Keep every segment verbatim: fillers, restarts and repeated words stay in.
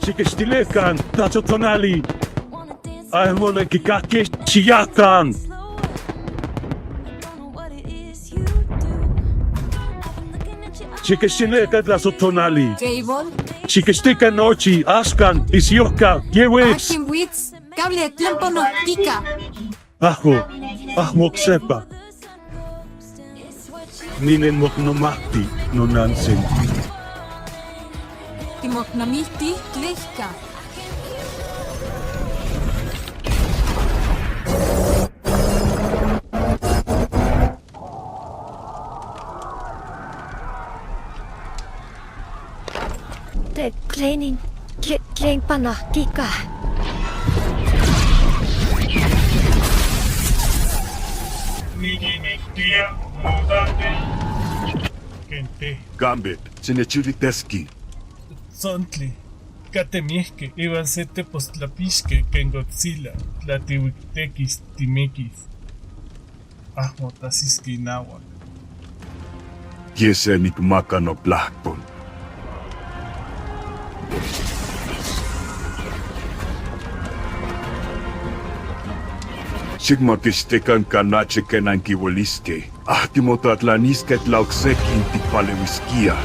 Xikixtilikan, tlasotonali. Ai, mole kikaki, xiyakan. Xikixtilikan, tlasotonali. Cable. Xikixtikan nochi, axkan, isioka, ye wits. Akin wits, cable, tlen pano, kika. Ajo, ajo, oksepa. Ninen moknomahti, nonantzin. Timoknomihti, tlehka. Te-, tlenin, tle-, tlen pano, kika. Nikinmiktia, mutante. Kente. Gambit, sinechiliteski. Tsontli, kate miekej, iuan se tepos tlapixke ken Godzilla, tla tiuiktekis timikis. Amo tasiski inahuak. Ye se nikmaka noplajpon. Xikmakixtikan kanache ken nankiueliskej. Ahki motatlaniskej tla okse kin tikpalehuiskia.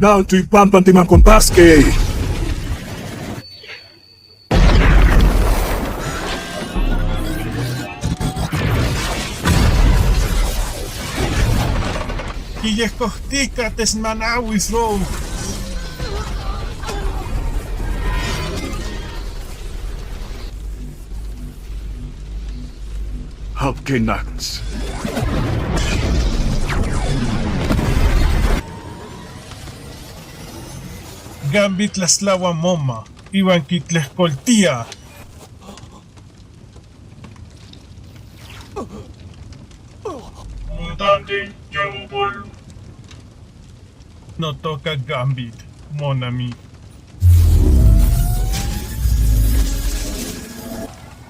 Nan tu ipampan timankonpaskej. Kiyejkojtika tesmanahuis, Rogue. Hawk Knights. Gambit tlaslahua moma, iuan kitlejkoltia. Mutante, ya upol. Notoka Gambit, mon ami.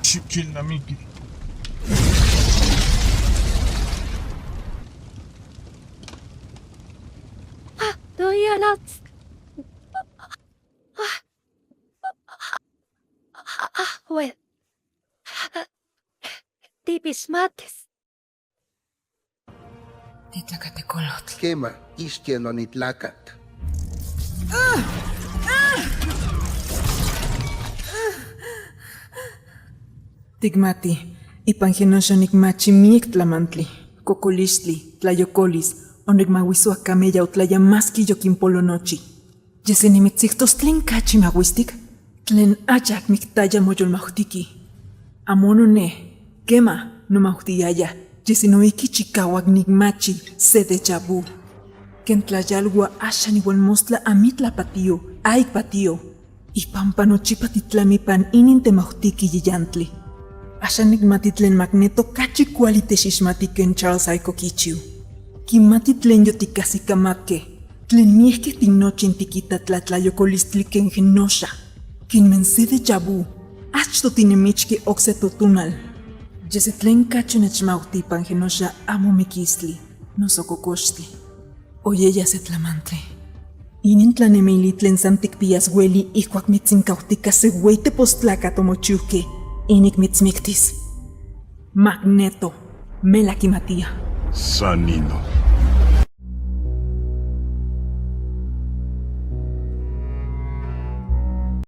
Xikilnamiki. Ah, doy a nuts. Ah, ah, ah, well. Tipismatis. Nitlakatekolotl. Kema, ischia nonitlakat. Tikmati, ipan Genosha nikmachi miek tlamantli, kokolistli, tlayokolis, onikmahuisua kameyau tlaya maski yokinpolo nochi. Yese nimitzijtos tlen kachi mahuistik, tlen ayak miktaya moyolmautiki. Amo none, kema, nomautiaya, yese noiki chikauak nikmachi se déjà vu. Ken tlayalua asha niuanmostla a mitla patio, aik patio. Ipampa nochipa titlami ipan inin temautiki yiyantli. Asha nikmati tlen Magneto kachi kuali tesixmati ken Charles aik okichiu. Kimati tlen yotikajsikamatke, tlen miekej tin nochin tikita tla tlayokolistli ken Genosha. Ken men se déjà vu, achto tinemichke okse totonal. Yese tlen kachi nechmauti ipan Genosha amo mikistli, noso kokoxtli. Oyeya se tlamantli. Inin tlanemili tlen san tikpias hueli ijkuak mitzinkautika se huei tepostlakat omochiuke, inik mitzmiktis. Magneto, melak kimatia. San ninon.